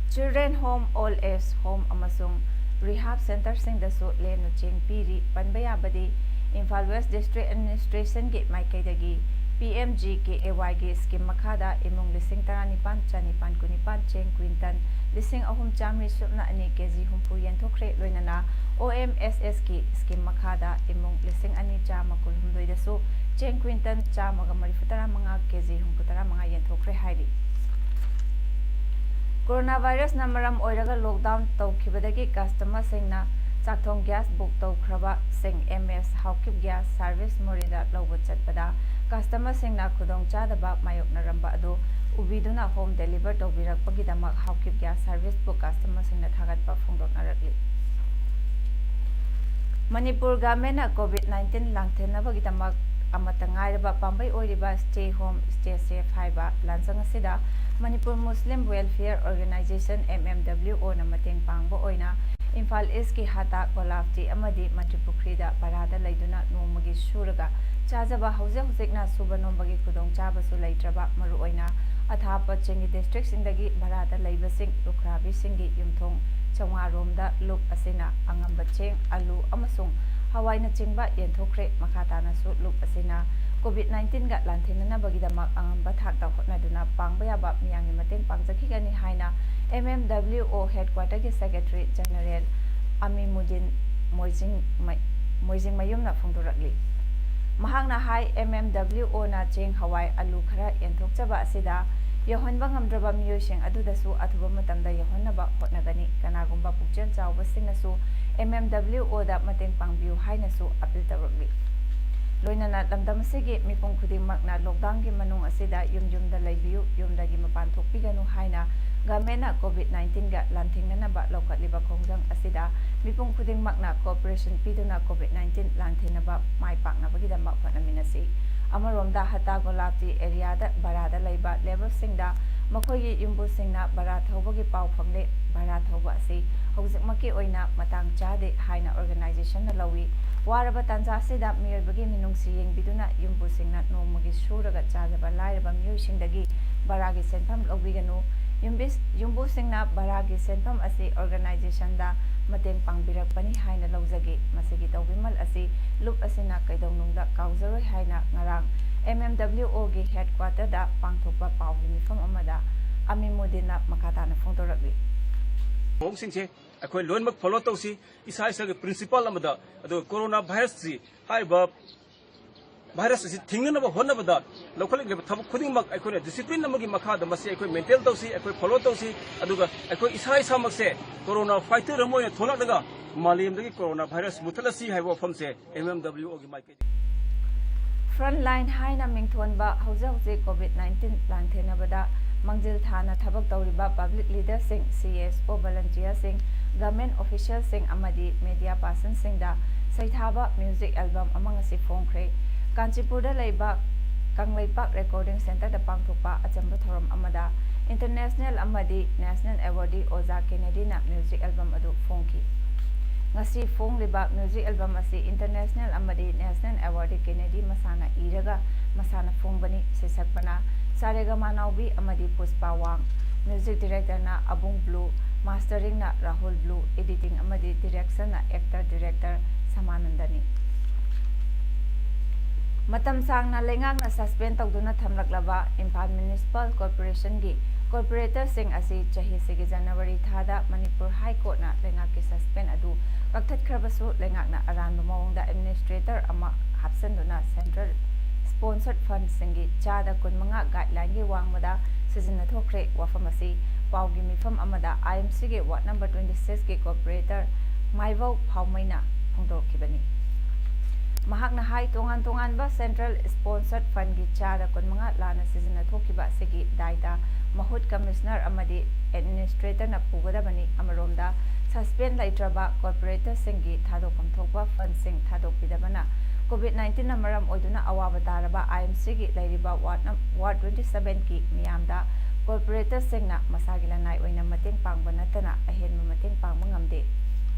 Children Home, Old Age Home ꯑꯃꯁꯨꯡ Rehab Centreꯁꯤꯡꯗꯁꯨ ꯂꯦꯝꯅ ꯆꯦꯡ ꯄꯤꯔꯤ꯫ ꯄꯟꯕ ꯌꯥꯕꯗꯤ, ꯏꯝꯐꯥꯜ West District Administrationꯒꯤ ꯃꯥꯏꯀꯩꯗꯒꯤ P M G K A Yꯒꯤ scheme ꯃꯈꯥꯗ ꯏꯃꯨꯡ ꯂꯤꯁꯤꯡ ꯇꯔꯥꯅꯤꯄꯥꯟ ꯆꯅꯤꯄꯥꯟ ꯀꯨꯟꯅꯤꯄꯥꯟ ꯆꯦꯡ quintal ꯂꯤꯁꯤꯡ ꯑꯍꯨꯝ ꯆꯥꯃꯔꯤ ꯁꯨꯞꯅ ꯑꯅꯤ, KG ꯍꯨꯝꯐꯨ ꯌꯦꯟꯊꯣꯛꯈ꯭ꯔꯦ꯫ ꯂꯣꯏꯅꯅ O M S Sꯒꯤ scheme ꯃꯈꯥꯗ ꯏꯃꯨꯡ ꯂꯤꯁꯤꯡ ꯑꯅꯤ ꯆꯥꯝꯃ ꯀꯨꯟꯍꯨꯝꯗꯣꯏꯗꯁꯨ ꯆꯦꯡ quintal ꯆꯥꯝꯃꯒ ꯃꯔꯤꯐꯨ ꯇꯔꯥꯃꯉꯥ, KG ꯍꯨꯝꯐꯨ ꯇꯔꯥꯃꯉꯥ ꯌꯦꯟꯊꯣꯛꯈ꯭ꯔꯦ ꯍꯥꯏꯔꯤ꯫ Coronavirusꯅ ꯃꯔꯝ ꯑꯣꯏꯔꯒ lockdown ꯇꯧꯈꯤꯕꯗꯒꯤ customerꯁꯤꯡꯅ ꯆꯥꯛꯊꯣꯡ gas book ꯇꯧꯈ꯭ꯔꯕꯁꯤꯡ M S Haokip Gas Service ꯃꯣꯔꯦꯗ ꯂꯧꯕ ꯆꯠꯄꯗ customerꯁꯤꯡꯅ ꯈꯨꯗꯣꯡꯆꯥꯗꯕ ꯃꯥꯌꯣꯛꯅꯔꯝꯕ ꯑꯗꯨ ꯎꯕꯤꯗꯨꯅ home deliver ꯇꯧꯕꯤꯔꯛꯄꯒꯤꯗꯃꯛ Haokip Gas Serviceꯕꯨ customerꯁꯤꯡꯅ ꯊꯥꯒꯠꯄ ꯐꯣꯡꯗꯣꯛꯅꯔꯛꯂꯤ꯫ ꯃꯅꯤꯄꯨꯔ governmentꯅ COVID nineteen ꯂꯥꯟꯊꯦꯡꯅꯕꯒꯤꯗꯃꯛ ꯑꯃꯠꯇ ꯉꯥꯏꯔꯕ ꯄꯥꯝꯕꯩ ꯑꯣꯏꯔꯤꯕ Stay Home, Stay Safe ꯍꯥꯏꯕ ꯂꯥꯟꯖꯪ ꯑꯁꯤꯗ Manipur Muslim Welfare Organisation, M M W Oꯅ ꯃꯇꯦꯡ ꯄꯥꯡꯕ ꯑꯣꯏꯅ ꯏꯝꯐꯥꯜ Eastꯀꯤ ꯍꯇꯥ, ꯒꯣꯂꯥꯞꯇꯤ ꯑꯃꯗꯤ ꯃꯟꯇ꯭ꯔꯤꯄꯨꯈ꯭ꯔꯤꯗ ꯚꯔꯥꯗ ꯂꯩꯗꯨꯅ ꯅꯣꯡꯃꯒꯤ ꯁꯨꯔꯒ ꯆꯥꯖꯕ ꯍꯧꯖꯤꯛ ꯍꯧꯖꯤꯛꯅ ꯁꯨꯕ ꯅꯣꯝꯕꯒꯤ ꯈꯨꯗꯣꯡꯆꯥꯕꯁꯨ ꯂꯩꯇ꯭ꯔꯕ, ꯃꯔꯨꯑꯣꯏꯅ ꯑꯊꯥꯞꯄ ꯆꯤꯡꯒꯤ districtꯁꯤꯡꯗꯒꯤ ꯚꯔꯥꯗ ꯂꯩꯕꯁꯤꯡ ꯂꯨꯈ꯭ꯔꯥꯕꯤꯁꯤꯡꯒꯤ ꯌꯨꯝꯊꯣꯡ ꯆꯥꯝꯃꯉꯥ ꯔꯣꯝꯗ ꯂꯨꯞ ꯑꯁꯤꯅ ꯑꯉꯝꯕ ꯆꯦꯡ, ꯑꯂꯨ ꯑꯃꯁꯨꯡ ꯍꯋꯥꯏꯅꯆꯤꯡꯕ ꯌꯦꯟꯊꯣꯛꯈ꯭ꯔꯦ꯫ ꯃꯈꯥ ꯇꯥꯅꯁꯨ ꯂꯨꯞ ꯑꯁꯤꯅ COVID nineteenꯒ ꯂꯥꯟꯊꯦꯡꯅꯅꯕꯒꯤꯗꯃꯛ ꯑꯉꯝꯕ ꯊꯥꯛꯇ ꯍꯣꯠꯅꯗꯨꯅ ꯄꯥꯡꯕ ꯌꯥꯕ ꯃꯤꯌꯥꯝꯒꯤ ꯃꯇꯦꯡ ꯄꯥꯡꯖꯈꯤꯒꯅꯤ ꯍꯥꯏꯅ M M W O headquarterꯒꯤ Secretary General ꯑꯃꯤꯃꯨꯗꯤꯟ ꯃꯣꯏꯖꯤꯡ ꯃ-, ꯃꯣꯏꯖꯤꯡꯃꯌꯨꯝꯅ ꯐꯣꯡꯗꯣꯔꯛꯂꯤ꯫ ꯃꯍꯥꯛꯅ ꯍꯥꯏ, M M W Oꯅ ꯆꯦꯡ, ꯍꯋꯥꯏ, ꯑꯂꯨ ꯈꯔ ꯌꯦꯟꯊꯣꯛꯆꯕ ꯑꯁꯤꯗ ꯌꯧꯍꯟꯕ ꯉꯝꯗ꯭ꯔꯕ ꯃꯤꯑꯣꯏꯁꯤꯡ ꯑꯗꯨꯗꯁꯨ ꯑꯊꯨꯕ ꯃꯇꯝꯗ ꯌꯧꯍꯟꯅꯕ ꯍꯣꯠꯅꯒꯅꯤ꯫ ꯀꯅꯥꯒꯨꯝꯕ ꯄꯨꯛꯆꯦꯜ ꯆꯥꯎꯕꯁꯤꯡꯅꯁꯨ M M W Oꯗ ꯃꯇꯦꯡ ꯄꯥꯡꯕꯤꯌꯨ ꯍꯥꯏꯅꯁꯨ appeal ꯇꯧꯔꯛꯂꯤ꯫ ꯂꯣꯏꯅꯅ ꯂꯝꯗꯝ ꯑꯁꯤꯒꯤ ꯃꯤꯄꯨꯝ ꯈꯨꯗꯤꯡꯃꯛꯅ lockdownꯒꯤ ꯃꯅꯨꯡ ꯑꯁꯤꯗ ꯌꯨꯝ ꯌꯨꯝꯗ ꯂꯩꯕꯤꯌꯨ, ꯌꯨꯝꯗꯒꯤ ꯃꯄꯥꯟ ꯊꯣꯛꯄꯤꯒꯅꯨ ꯍꯥꯏꯅ governmentꯅ COVID nineteenꯒ ꯂꯥꯟꯊꯦꯡꯅꯅꯕ ꯂꯧꯈꯠꯂꯤꯕ ꯈꯣꯡꯖꯪ ꯑꯁꯤꯗ ꯃꯤꯄꯨꯝ ꯈꯨꯗꯤꯡꯃꯛꯅ cooperation ꯄꯤꯗꯨꯅ COVID nineteen ꯂꯥꯟꯊꯦꯡꯅꯕ ꯃꯥꯏ ꯄꯥꯛꯅꯕꯒꯤꯗꯃꯛ ꯍꯣꯠꯅꯃꯤꯟꯅꯁꯤ꯫ ꯑꯃꯔꯣꯝꯗ, ꯍꯇꯥ ꯒꯣꯂꯥꯞꯇꯤ areaꯗ ꯚꯔꯥꯗ ꯂꯩꯕ labourꯁꯤꯡꯗ ꯃꯈꯣꯏꯒꯤ ꯌꯨꯝꯕꯨꯁꯤꯡꯅ ꯚꯔꯥ ꯊꯧꯕꯒꯤ ꯄꯥꯎ ꯐꯪꯂꯦ꯫ ꯚꯔꯥ ꯊꯧꯕ ꯑꯁꯤ ꯍꯧꯖꯤꯛꯃꯛꯀꯤ ꯑꯣꯏꯅ ꯃꯇꯥꯡ ꯆꯥꯗꯦ ꯍꯥꯏꯅ organizationꯅ ꯂꯧꯏ꯫ ꯋꯥꯔꯕ ꯇꯥꯟꯖꯥ ꯑꯁꯤꯗ ꯃꯤꯑꯣꯏꯕꯒꯤ ꯃꯤꯅꯨꯡꯁꯤ ꯌꯦꯡꯕꯤꯗꯨꯅ ꯌꯨꯝꯕꯨꯁꯤꯡꯅ ꯅꯣꯡꯃꯒꯤ ꯁꯨꯔꯒ ꯆꯥꯖꯕ ꯂꯥꯏꯔꯕ ꯃꯤꯑꯣꯏꯁꯤꯡꯗꯒꯤ ꯚꯔꯥꯒꯤ ꯁꯦꯟꯐꯝ ꯂꯧꯕꯤꯒꯅꯨ꯫ ꯌꯨꯝꯕꯤꯁ-, ꯌꯨꯝꯕꯨꯁꯤꯡꯅ ꯚꯔꯥꯒꯤ ꯁꯦꯟꯐꯝ ꯑꯁꯤ organization ꯗ ꯃꯇꯦꯡ ꯄꯥꯡꯕꯤꯔꯛꯄꯅꯤ ꯍꯥꯏꯅ ꯂꯧꯖꯒꯦ꯫ ꯃꯁꯤꯒꯤ ꯇꯧꯕꯤꯃꯜ ꯑꯁꯤ ꯂꯨꯞ ꯑꯁꯤꯅ ꯀꯩꯗꯧꯅꯨꯡꯗ ꯀꯥꯎꯖꯔꯣꯏ ꯍꯥꯏꯅ ꯉꯔꯥꯡ M M W O ꯒꯤ headquarter ꯗ ꯄꯥꯡꯊꯣꯛꯄ ꯄꯥꯎꯒꯤ ꯃꯤꯐꯝ ꯑꯃꯗ ꯑꯃꯤꯃꯨꯗꯤꯟꯅ ꯃꯈꯥ ꯇꯥꯅ ꯐꯣꯡꯗꯣꯔꯛꯂꯤ꯫ ꯊꯧꯑꯣꯡꯁꯤꯡꯁꯦ ꯑꯩꯈꯣꯏ ꯂꯣꯏꯅꯃꯛ follow ꯇꯧꯁꯤ꯫ ꯏꯁꯥ ꯏꯁꯥꯒꯤ principle ꯑꯃꯗ, ꯑꯗꯨꯒ corona virus ꯁꯤ, ꯍꯥꯏꯔꯤꯕ virus ꯑꯁꯤ ꯊꯤꯡꯅꯅꯕ ꯍꯣꯠꯅꯕꯗ ꯂꯧꯈꯠꯂꯛꯂꯤꯕ ꯊꯕꯛ ꯈꯨꯗꯤꯡꯃꯛ ꯑꯩꯈꯣꯏꯅ discipline ꯑꯃꯒꯤ ꯃꯈꯥꯗ ꯃꯁꯤ ꯑꯩꯈꯣꯏ maintain ꯇꯧꯁꯤ, ꯑꯩꯈꯣꯏ follow ꯇꯧꯁꯤ, ꯑꯗꯨꯒ ꯑꯩꯈꯣꯏ ꯏꯁꯥ ꯏꯁꯥꯃꯛꯁꯦ corona fighter ꯑꯃ ꯑꯣꯏꯅ ꯊꯣꯛꯂꯛꯂꯒ ꯃꯥꯂꯦꯝꯗꯒꯤ corona virus ꯃꯨꯊꯠꯂꯁꯤ ꯍꯥꯏꯕ ꯋꯥꯐꯝꯁꯦ M M W O ꯒꯤ ꯃꯥꯏꯀꯩꯗꯒꯤ꯫ Front line ꯍꯥꯏꯅ ꯃꯤꯡꯊꯣꯟꯕ ꯍꯧꯖꯤꯛ ꯍꯧꯖꯤꯛ COVID nineteen ꯂꯥꯟꯊꯦꯡꯅꯕꯗ ꯃꯥꯡꯖꯤꯜ ꯊꯥꯅ ꯊꯕꯛ ꯇꯧꯔꯤꯕ public leader ꯁꯤꯡ, C S O volunteer ꯁꯤꯡ, government official ꯁꯤꯡ ꯑꯃꯗꯤ media person ꯁꯤꯡꯗ ꯁꯩꯊꯥꯕ music album ꯑꯃ ꯉꯁꯤ ꯐꯣꯡꯈ꯭ꯔꯦ꯫ ꯀꯥꯟꯆꯤꯄꯨꯔꯗ ꯂꯩꯕ ꯀꯪꯂꯩꯄꯥꯛ Recording Centre ꯗ ꯄꯥꯡꯊꯣꯛꯄ ꯑꯆꯝꯕ ꯊꯧꯔꯝ ꯑꯃꯗ international ꯑꯃꯗꯤ national awardee ꯑꯣꯖꯥ ꯀꯦꯅꯦꯗꯤꯅ music album ꯑꯗꯨ ꯐꯣꯡꯈꯤ꯫ ꯉꯁꯤ ꯐꯣꯡꯂꯤꯕ music album ꯑꯁꯤ international ꯑꯃꯗꯤ national awardee ꯀꯦꯅꯦꯗꯤ ꯃꯁꯥꯅ ꯏꯔꯒ ꯃꯁꯥꯅ ꯐꯣꯡꯕꯅꯤ꯫ ꯁꯩꯁꯛꯄꯅ ꯁꯥꯔꯦꯒꯃꯥ ꯅꯥꯎꯕꯤ ꯑꯃꯗꯤ ꯄꯨꯁꯄꯥ ꯋꯥꯡ, music director ꯅ ꯑꯕꯨꯡ ꯕ꯭ꯂꯨ, mastering ꯅ ꯔꯥꯍꯨꯜ ꯕ꯭ꯂꯨ, editing ꯑꯃꯗꯤ direction ꯅ actor director ꯁꯃꯥꯅꯟꯗꯅꯤ꯫ ꯃꯇꯝ ꯁꯥꯡꯅ ꯂꯩꯉꯥꯛꯅ suspend ꯇꯧꯗꯨꯅ ꯊꯝꯂꯛꯂꯕ ꯏꯝꯐꯥꯜ Municipal Corporation ꯒꯤ corporator ꯁꯤꯡ ꯑꯁꯤ ꯆꯍꯤꯁꯤꯒꯤ January ꯊꯥꯗ ꯃꯅꯤꯄꯨꯔ High Court ꯅ ꯂꯩꯉꯥꯛꯀꯤ suspend ꯑꯗꯨ ꯀꯛꯊꯠꯈ꯭ꯔꯕꯁꯨ, ꯂꯩꯉꯥꯛꯅ ꯑꯔꯥꯟꯕ ꯃꯑꯣꯡꯗ administrator ꯑꯃ ꯍꯥꯞꯆꯟꯗꯨꯅ central sponsored fund ꯁꯤꯡꯒꯤ ꯆꯥꯗ ꯀꯨꯟꯃꯉꯥ guideline ꯒꯤ ꯋꯥꯡꯃꯗ ꯁꯤꯖꯤꯟꯅꯊꯣꯛꯈ꯭ꯔꯦ꯫ ꯋꯥꯐꯝ ꯑꯁꯤ ꯄꯥꯎꯒꯤ ꯃꯤꯐꯝ ꯑꯃꯗ I M C ꯒꯤ ward number twenty six ꯀꯤ corporator ꯃꯥꯏꯕꯧ ꯐꯥꯎꯃꯩꯅ ꯐꯣꯡꯗꯣꯔꯛꯈꯤꯕꯅꯤ꯫ ꯃꯍꯥꯛꯅ ꯍꯥꯏ, ꯇꯣꯉꯥꯟ ꯇꯣꯉꯥꯟꯕ central sponsored fund ꯒꯤ ꯆꯥꯗ ꯀꯨꯟꯃꯉꯥ ꯂꯥꯟꯅ ꯁꯤꯖꯤꯟꯅꯊꯣꯛꯈꯤꯕ ꯑꯁꯤꯒꯤ ꯗꯥꯏꯇ ꯃꯍꯨꯠ commissioner ꯑꯃꯗꯤ administrator ꯅ ꯄꯨꯒꯗꯕꯅꯤ꯫ ꯑꯃꯔꯣꯝꯗ, suspend ꯂꯩꯇ꯭ꯔꯕ corporator ꯁꯤꯡꯒꯤ ꯊꯥꯗꯣꯛꯐꯝ ꯊꯣꯛꯄ fund ꯁꯤꯡ ꯊꯥꯗꯣꯛꯄꯤꯗꯕꯅ COVID nineteen ꯅ ꯃꯔꯝ ꯑꯣꯏꯗꯨꯅ ꯑꯋꯥꯕ ꯇꯥꯔꯕ I M C ꯒꯤ ꯂꯩꯔꯤꯕ ward ꯅꯝ-, ward twenty seven ꯀꯤ ꯃꯤꯌꯥꯝꯗ corporator ꯁꯤꯡꯅ ꯃꯁꯥꯒꯤ ꯂꯅꯥꯏ ꯑꯣꯏꯅ ꯃꯇꯦꯡ ꯄꯥꯡꯕ ꯅꯠꯇꯅ ꯑꯍꯦꯟꯕ ꯃꯇꯦꯡ ꯄꯥꯡꯕ ꯉꯝꯗꯦ꯫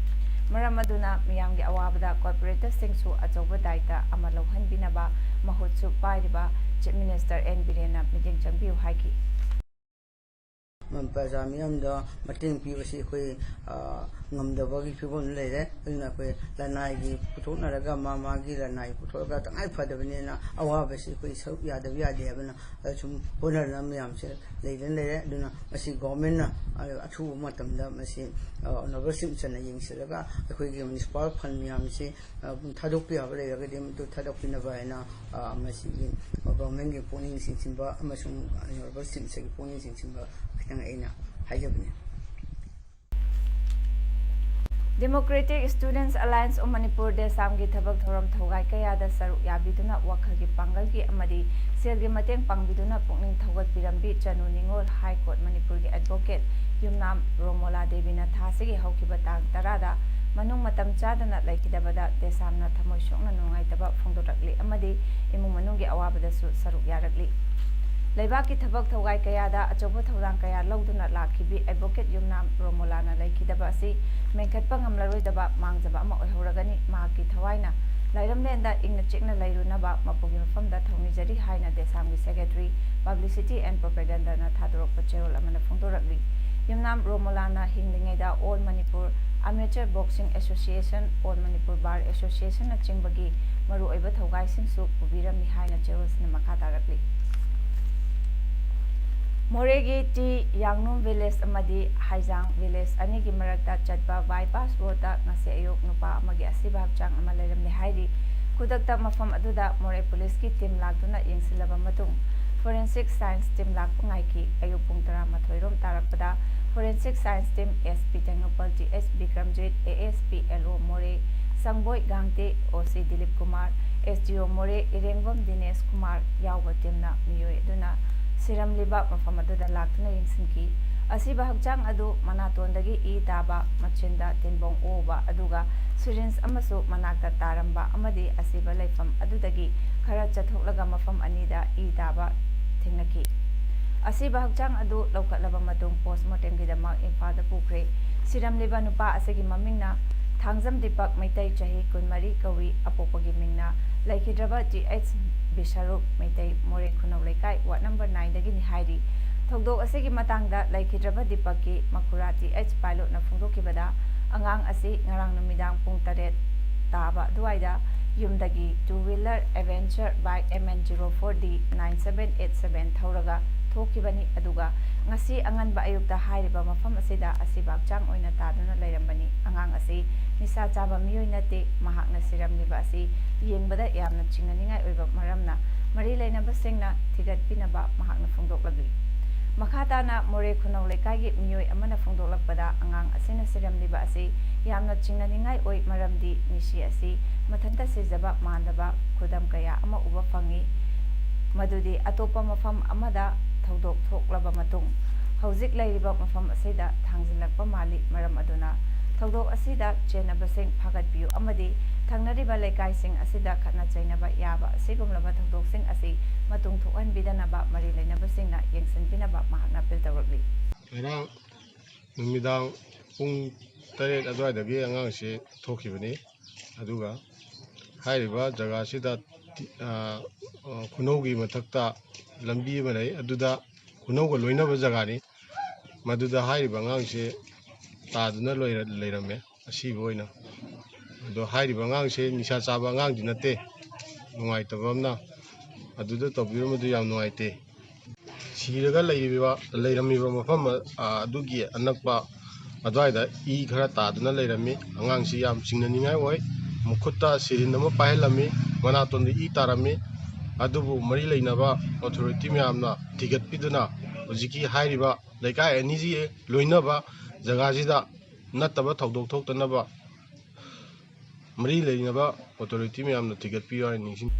ꯃꯔꯝ ꯑꯗꯨꯅ ꯃꯤꯌꯥꯝꯒꯤ ꯑꯋꯥꯕꯗ corporator ꯁꯤꯡꯁꯨ ꯑꯆꯧꯕ ꯗꯥꯏꯇ ꯑꯃ ꯂꯧꯍꯟꯕꯤꯅꯕ ꯃꯍꯨꯠꯁꯨ ꯄꯥꯏꯔꯤꯕ Chief Minister N ꯕꯤꯔꯦꯟꯅ ꯃꯤꯠꯌꯦꯡ ꯆꯪꯕꯤꯌꯨ ꯍꯥꯏꯈꯤ꯫ ꯃ-, ꯄ꯭ꯔꯖꯥ ꯃꯤꯌꯥꯝꯗ ꯃꯇꯦꯡ ꯄꯤꯕꯁꯤ ꯑꯩꯈꯣꯏ, ꯑ, ꯉꯝꯗꯕꯒꯤ ꯐꯤꯕꯝ ꯂꯩꯔꯦ꯫ ꯑꯗꯨꯅ ꯑꯩꯈꯣꯏ ꯂꯅꯥꯏꯒꯤ ꯄꯨꯊꯣꯛꯅꯔꯒ, ꯃꯥ ꯃꯥꯒꯤ ꯂꯅꯥꯏ ꯄꯨꯊꯣꯛꯑꯒ ꯇꯉꯥꯏ ꯐꯗꯕꯅꯤꯅ ꯑꯋꯥꯕꯁꯤ ꯑꯩꯈꯣꯏ ꯁꯔꯨꯛ ꯌꯥꯗꯕ ꯌꯥꯗꯦ ꯍꯥꯏꯕꯅ, ꯑ, ꯁꯨꯝ ꯍꯣꯠꯅꯔꯅꯕ ꯃꯌꯥꯝꯁꯦ ꯂꯩꯗꯅ ꯂꯩꯔꯦ꯫ ꯑꯗꯨꯅ ꯃꯁꯤ ꯒꯣꯔꯃꯦꯟꯅ, ꯑ, ꯑꯊꯨꯕ ꯃꯇꯝꯗ ꯃꯁꯤ, ꯑ, ꯑꯣꯅꯔꯦꯕꯜ ꯁꯤꯝꯁꯟꯅ ꯌꯦꯡꯁꯤꯜꯂꯒ ꯑꯩꯈꯣꯏꯒꯤ ꯃ꯭ꯌꯨꯅꯤꯁꯤꯄꯥꯜ ꯐꯟ ꯃꯌꯥꯝꯁꯤ, ꯑ, ꯊꯥꯗꯣꯛꯄ ꯌꯥꯕ ꯂꯩꯔꯒꯗꯤ ꯃꯗꯨ ꯊꯥꯗꯣꯛꯄꯤꯅꯕ ꯍꯥꯏꯅ, ꯑ, ꯃꯁꯤꯒꯤ ꯒꯣꯔꯃꯦꯟꯒꯤ ꯄꯨꯛꯅꯤꯡ ꯆꯤꯡꯁꯤꯟꯕ ꯑꯃꯁꯨꯡ ꯑꯣꯅꯔꯦꯕꯜ ꯁꯤꯝꯁꯟꯒꯤ ꯄꯨꯛꯅꯤꯡ ꯆꯤꯡꯁꯤꯟꯕ ꯈꯤꯇꯪ ꯑꯩꯅ ꯍꯥꯏꯖꯕꯅꯤ꯫ Democratic Students Alliance of Manipur, ꯗꯦꯁꯥꯝꯒꯤ ꯊꯕꯛ ꯊꯧꯔꯝ ꯊꯧꯒꯥꯏ ꯀꯌꯥꯗ ꯁꯔꯨꯛ ꯌꯥꯕꯤꯗꯨꯅ ꯋꯥꯈꯜꯒꯤ ꯄꯥꯡꯒꯜꯒꯤ ꯑꯃꯗꯤ ꯁꯦꯜꯒꯤ ꯃꯇꯦꯡ ꯄꯥꯡꯕꯤꯗꯨꯅ ꯄꯨꯛꯅꯤꯡ ꯊꯧꯒꯠꯄꯤꯔꯝꯕꯤ ꯆꯅꯨ ꯅꯤꯉꯣꯜ ꯍꯥꯏ ꯀꯣꯔꯠ ꯃꯅꯤꯄꯨꯔꯒꯤ ꯑꯦꯗꯚꯣꯀꯦꯠ ꯌꯨꯝꯅꯥꯝ ꯔꯣꯃꯣꯂꯥ ꯗꯦꯕꯤꯅ ꯊꯥꯁꯤꯒꯤ ꯍꯧꯈꯤꯕ ꯇꯥꯡ ꯇꯔꯥꯗ ꯃꯅꯨꯡ ꯃꯇꯝ ꯆꯥꯗꯅ ꯂꯩꯈꯤꯗꯕꯗ ꯗꯦꯁꯥꯝꯅ ꯊꯃꯣꯏ ꯁꯣꯛꯅ ꯅꯨꯡꯉꯥꯏꯇꯕ ꯐꯣꯡꯗꯣꯔꯛꯂꯤ ꯑꯃꯗꯤ ꯏꯃꯨꯡ ꯃꯅꯨꯡꯒꯤ ꯑꯋꯥꯕꯗꯁꯨ ꯁꯔꯨꯛ ꯌꯥꯔꯛꯂꯤ꯫ ꯂꯩꯕꯥꯛꯀꯤ ꯊꯕꯛ ꯊꯧꯒꯥꯏ ꯀꯌꯥꯗ ꯑꯆꯧꯕ ꯊꯧꯗꯥꯡ ꯀꯌꯥ ꯂꯧꯗꯨꯅ ꯂꯥꯛꯈꯤꯕꯤ ꯑꯦꯗꯚꯣꯀꯦꯠ ꯌꯨꯝꯅꯥꯝ ꯔꯣꯃꯣꯂꯥꯅ ꯂꯩꯈꯤꯗꯕ ꯑꯁꯤ ꯃꯦꯟꯈꯠꯄ ꯉꯝꯂꯔꯣꯏꯗꯕ ꯃꯥꯡꯖꯕ ꯑꯃ ꯑꯣꯏꯍꯧꯔꯒꯅꯤ꯫ ꯃꯍꯥꯛꯀꯤ ꯊꯋꯥꯏꯅ ꯂꯥꯏꯔꯝꯂꯦꯟꯗ ꯏꯪꯅ ꯆꯤꯛꯅ ꯂꯩꯔꯨꯅꯕ ꯃꯄꯨꯒꯤ ꯃꯐꯝꯗ ꯊꯧꯅꯤꯖꯔꯤ ꯍꯥꯏꯅ ꯗꯦꯁꯥꯝꯒꯤ ꯁꯦꯀ꯭ꯔꯦꯇꯔꯤ, ꯄꯕ꯭ꯂꯤꯁꯤꯇꯤ ꯑꯦꯟ ꯄ꯭ꯔꯣꯄꯦꯒꯦꯟꯗꯥꯅ ꯊꯥꯗꯣꯔꯛꯄ ꯆꯦꯔꯣꯜ ꯑꯃꯅ ꯐꯣꯡꯗꯣꯔꯛꯂꯤ꯫ ꯌꯨꯝꯅꯥꯝ ꯔꯣꯃꯣꯂꯥꯅ ꯍꯤꯡꯂꯤꯉꯩꯗ all Manipur amateur boxing association, all Manipur bar ꯑꯦꯁꯣꯁꯤꯌꯦꯁꯟꯅꯆꯤꯡꯕꯒꯤ ꯃꯔꯨꯑꯣꯏꯕ ꯊꯧꯒꯥꯏꯁꯤꯡꯁꯨ ꯄꯨꯕꯤꯔꯝꯃꯤ ꯍꯥꯏꯅ ꯆꯦꯔꯣꯜꯁꯤꯅ ꯃꯈꯥ ꯇꯥꯔꯛꯂꯤ꯫ ꯃꯣꯔꯦꯒꯤ ꯇꯤ ꯌꯥꯡꯅꯨꯝ ꯚꯤꯂꯦꯖ ꯑꯃꯗꯤ ꯍꯥꯏꯖꯥꯡ ꯚꯤꯂꯦꯖ ꯑꯅꯤꯒꯤ ꯃꯔꯛꯇ ꯆꯠꯄ ꯕꯥꯏꯄꯥꯁ ꯔꯣꯗꯇ ꯉꯁꯤ ꯑꯌꯨꯛ ꯅꯨꯄꯥ ꯑꯃꯒꯤ ꯑꯁꯤꯕ ꯍꯛꯆꯥꯡ ꯑꯃ ꯂꯩꯔꯝꯂꯦ ꯍꯥꯏꯔꯤ꯫ ꯈꯨꯗꯛꯇ ꯃꯐꯝ ꯑꯗꯨꯗ ꯃꯣꯔꯦ ꯄꯨꯂꯤꯁꯀꯤ ꯇꯤꯝ ꯂꯥꯛꯇꯨꯅ ꯌꯦꯡꯁꯤꯜꯂꯕ ꯃꯇꯨꯡ ꯐꯣꯔꯦꯟꯁꯤꯛ ꯁꯥꯏꯟꯁ ꯇꯤꯝ ꯂꯥꯛꯄ ꯉꯥꯏꯈꯤ꯫ ꯑꯌꯨꯛ ꯄꯨꯡ ꯇꯔꯥꯃꯥꯊꯣꯏ ꯔꯣꯝ ꯇꯥꯔꯛꯄꯗ forensic science team, S P Tengnoupal, T S Bikramjit, A S P L ꯑꯣ ꯃꯣꯔꯦ, ꯁꯪꯕꯣꯏ ꯒꯥꯡꯇꯦ, ꯑꯣ ꯁꯤ ꯗꯤꯂꯤꯞ ꯀꯨꯃꯥꯔ, ꯑꯦꯁ ꯗꯤ ꯑꯣ ꯃꯣꯔꯦ ꯏꯔꯦꯡꯕꯝ ꯗꯤꯅꯦꯁ ꯀꯨꯃꯥꯔ ꯌꯥꯎꯕ ꯇꯤꯝꯅ ꯃꯤꯑꯣꯏ ꯑꯗꯨꯅ ꯁꯤꯔꯝꯂꯤꯕ ꯃꯐꯝ ꯑꯗꯨꯗ ꯂꯥꯛꯇꯨꯅ ꯌꯦꯡꯁꯤꯟꯈꯤ꯫ ꯑꯁꯤꯕ ꯍꯛꯆꯥꯡ ꯑꯗꯨ ꯃꯅꯥꯇꯣꯟꯗꯒꯤ ꯏ ꯇꯥꯕ, ꯃꯆꯤꯟꯗ ꯇꯤꯟꯕꯣꯡ ꯑꯣꯕ, ꯑꯗꯨꯒ ꯁꯤꯔꯤꯟꯖ ꯑꯃꯁꯨ ꯃꯅꯥꯛꯇ ꯇꯥꯔꯝꯕ ꯑꯃꯗꯤ ꯑꯁꯤꯕ ꯂꯩꯐꯝ ꯑꯗꯨꯗꯒꯤ ꯈꯔ ꯆꯠꯊꯣꯛꯂꯒ ꯃꯐꯝ ꯑꯅꯤꯗ ꯏ ꯇꯥꯕ ꯊꯦꯡꯅꯈꯤ꯫ ꯑꯁꯤꯕ ꯍꯛꯆꯥꯡ ꯑꯗꯨ ꯂꯧꯈꯠꯂꯕ ꯃꯇꯨꯡ ꯄꯣꯁꯃꯣꯔꯇꯦꯝꯒꯤꯗꯃꯛ ꯏꯝꯐꯥꯜꯗ ꯄꯨꯈ꯭ꯔꯦ꯫ ꯁꯤꯔꯝꯂꯤꯕ ꯅꯨꯄꯥ ꯑꯁꯤꯒꯤ ꯃꯃꯤꯡꯅ ꯊꯥꯡꯖꯝ ꯗꯤꯄꯛ ꯃꯩꯇꯩ, ꯆꯍꯤ ꯀꯨꯟꯃꯔꯤ ꯀꯧꯏ꯫ ꯑꯄꯣꯛꯄꯒꯤ ꯃꯤꯡꯅ ꯂꯩꯈꯤꯗ꯭ꯔꯕ ꯇꯤ ꯑꯩꯆ ꯕꯤꯁꯥꯔꯨꯛ ꯃꯩꯇꯩ, ꯃꯣꯔꯦ ꯈꯨꯅꯧ ꯂꯩꯀꯥꯏ, ꯋꯥꯔꯗ ꯅꯝꯕꯔ ꯅꯥꯏꯟꯗꯒꯤꯅꯤ ꯍꯥꯏꯔꯤ꯫ ꯊꯧꯗꯣꯛ ꯑꯁꯤꯒꯤ ꯃꯇꯥꯡꯗ ꯂꯩꯈꯤꯗ꯭ꯔꯕ ꯗꯤꯄꯛꯀꯤ ꯃꯈꯨꯔꯥ ꯇꯤ ꯑꯩꯆ ꯄꯥꯏꯂꯣꯠꯅ ꯐꯣꯡꯗꯣꯛꯈꯤꯕꯗ, ꯑꯉꯥꯡ ꯑꯁꯤ ꯉꯔꯥꯡ ꯅꯨꯃꯤꯗꯥꯡ ꯄꯨꯡ ꯇꯔꯦꯠ ꯇꯥꯕ ꯑꯗꯨꯋꯥꯏꯗ ꯌꯨꯝꯗꯒꯤ two wheeler Avenger bike M N zero four D nine seven eight seven ꯊꯧꯔꯒ ꯊꯣꯛꯈꯤꯕꯅꯤ꯫ ꯑꯗꯨꯒ ꯉꯁꯤ ꯑꯉꯟꯕ ꯑꯌꯨꯛꯇ ꯍꯥꯏꯔꯤꯕ ꯃꯐꯝ ꯑꯁꯤꯗ ꯑꯁꯤꯕ ꯍꯛꯆꯥꯡ ꯑꯣꯏꯅ ꯇꯥꯗꯨꯅ ꯂꯩꯔꯝꯕꯅꯤ꯫ ꯑꯉꯥꯡ ꯑꯁꯤ ꯅꯤꯁꯥ ꯆꯥꯕ ꯃꯤꯑꯣꯏ ꯅꯠꯇꯦ꯫ ꯃꯍꯥꯛꯅ ꯁꯤꯔꯝꯂꯤꯕ ꯑꯁꯤ ꯌꯦꯡꯕꯗ ꯌꯥꯝꯅ ꯆꯤꯡꯅꯅꯤꯡꯉꯥꯏ ꯑꯣꯏꯕ ꯃꯔꯝꯅ ꯃꯔꯤ ꯂꯩꯅꯕꯁꯤꯡꯅ ꯊꯤꯒꯠꯄꯤꯅꯕ ꯃꯍꯥꯛꯅ ꯐꯣꯡꯗꯣꯛꯂꯝꯃꯤ꯫ ꯃꯈꯥ ꯇꯥꯅ ꯃꯣꯔꯦ ꯈꯨꯅꯧ ꯂꯩꯀꯥꯏꯒꯤ ꯃꯤꯑꯣꯏ ꯑꯃꯅ ꯐꯣꯡꯗꯣꯛꯂꯛꯄꯗ, ꯑꯉꯥꯡ ꯑꯁꯤꯅ ꯁꯤꯔꯝꯂꯤꯕ ꯑꯁꯤ ꯌꯥꯝꯅ ꯆꯤꯡꯅꯅꯤꯡꯉꯥꯏ ꯑꯣꯏ, ꯃꯔꯝꯗꯤ ꯃꯤꯁꯤ ꯑꯁꯤ ꯃꯊꯟꯇ ꯁꯤꯖꯕ ꯃꯥꯟꯗꯕ ꯈꯨꯗꯝ ꯀꯌꯥ ꯑꯃ ꯎꯕ ꯐꯪꯏ, ꯃꯗꯨꯗꯤ ꯑꯇꯣꯞꯄ ꯃꯐꯝ ꯑꯃꯗ ꯊꯧꯗꯣꯛ ꯊꯣꯛꯂꯕ ꯃꯇꯨꯡ ꯍꯧꯖꯤꯛ ꯂꯩꯔꯤꯕ ꯃꯐꯝ ꯑꯁꯤꯗ ꯊꯥꯡꯖꯤꯜꯂꯛꯄ ꯃꯥꯜꯂꯤ꯫ ꯃꯔꯝ ꯑꯗꯨꯅ ꯊꯧꯗꯣꯛ ꯑꯁꯤꯗ ꯆꯦꯟꯅꯕꯁꯤꯡ ꯐꯥꯒꯠꯄꯤꯌꯨ ꯑꯃꯗꯤ ꯊꯪꯅꯔꯤꯕ ꯂꯩꯀꯥꯏꯁꯤꯡ ꯑꯁꯤꯗ ꯈꯠꯅ ꯆꯩꯅꯕ ꯌꯥꯕ ꯑꯁꯤꯒꯨꯝꯂꯕ ꯊꯧꯗꯣꯛꯁꯤꯡ ꯑꯁꯤ ꯃꯇꯨꯡ ꯊꯣꯛꯍꯟꯕꯤꯗꯅꯕ ꯃꯔꯤ ꯂꯩꯅꯕꯁꯤꯡꯅ ꯌꯦꯡꯁꯤꯟꯕꯤꯅꯕ ꯃꯍꯥꯛꯅ ꯑꯄꯤꯜ ꯇꯧꯔꯛꯂꯤ꯫ ꯉꯔꯥꯡ ꯅꯨꯃꯤꯗꯥꯡ ꯄꯨꯡ ꯇꯔꯦꯠ ꯑꯗꯨꯋꯥꯏꯗꯒꯤ ꯑꯉꯥꯡꯁꯤ ꯊꯣꯛꯈꯤꯕꯅꯤ꯫ ꯑꯗꯨꯒ ꯍꯥꯏꯔꯤꯕ ꯖꯒꯥꯁꯤꯗ ꯇꯤ-, ꯑ, ꯑ, ꯈꯨꯅꯧꯒꯤ ꯃꯊꯛꯇ ꯂꯝꯕꯤ ꯑꯃ ꯂꯩ, ꯑꯗꯨꯗ ꯈꯨꯅꯧꯒ ꯂꯣꯏꯅꯕ ꯖꯒꯥꯅꯤ꯫ ꯃꯗꯨꯗ ꯍꯥꯏꯔꯤꯕ ꯑꯉꯥꯡꯁꯤ ꯇꯥꯗꯨꯅ ꯂꯣꯏꯔ-, ꯂꯩꯔꯝꯃꯦ, ꯑꯁꯤꯕ ꯑꯣꯏꯅ꯫ ꯑꯗꯣ ꯍꯥꯏꯔꯤꯕ ꯑꯉꯥꯡꯁꯦ ꯅꯤꯁꯥ ꯆꯥꯕ ꯑꯉꯥꯡꯗꯤ ꯅꯠꯇꯦ꯫ ꯅꯨꯡꯉꯥꯏꯇꯕ ꯑꯃꯅ ꯑꯗꯨꯗ ꯇꯧꯕꯤꯔꯝꯕꯗꯨ ꯌꯥꯝ ꯅꯨꯡꯉꯥꯏꯇꯦ꯫ ꯁꯤꯔꯒ ꯂꯩꯔꯤꯕ, ꯂꯩꯔꯝꯃꯤꯕ ꯃꯐꯝ, ꯑ, ꯑꯗꯨꯒꯤ ꯑꯅꯛꯄ ꯑꯗꯨꯋꯥꯏꯗ ꯏ ꯈꯔ ꯇꯥꯗꯨꯅ ꯂꯩꯔꯝꯃꯤ꯫ ꯑꯉꯥꯡꯁꯤ ꯌꯥꯝ ꯆꯤꯡꯅꯅꯤꯡꯉꯥꯏ ꯑꯣꯏ꯫ ꯃꯈꯨꯠꯇ ꯁꯤꯔꯤꯟ ꯑꯃ ꯄꯥꯏꯍꯜꯂꯝꯃꯤ, ꯃꯅꯥꯇꯣꯟꯗ ꯏ ꯇꯥꯔꯝꯃꯤ꯫ ꯑꯗꯨꯕꯨ ꯃꯔꯤ ꯂꯩꯅꯕ ꯑꯣꯊꯣꯔꯤꯇꯤ ꯃꯌꯥꯝꯅ ꯊꯤꯒꯠꯄꯤꯗꯨꯅ ꯍꯧꯖꯤꯛꯀꯤ ꯍꯥꯏꯔꯤꯕ ꯂꯩꯀꯥꯏ ꯑꯅꯤꯁꯤ ꯂꯣꯏꯅꯕ ꯖꯒꯥꯁꯤꯗ ꯅꯠꯇꯕ ꯊꯧꯗꯣꯛ ꯊꯣꯛꯇꯅꯕ ꯃꯔꯤ ꯂꯩꯅꯕ ꯑꯣꯊꯣꯔꯤꯇꯤ ꯃꯌꯥꯝꯅ ꯊꯤꯒꯠꯄꯤꯌꯨ ꯍꯥꯏꯅ ꯅꯤꯡꯁꯤꯡ-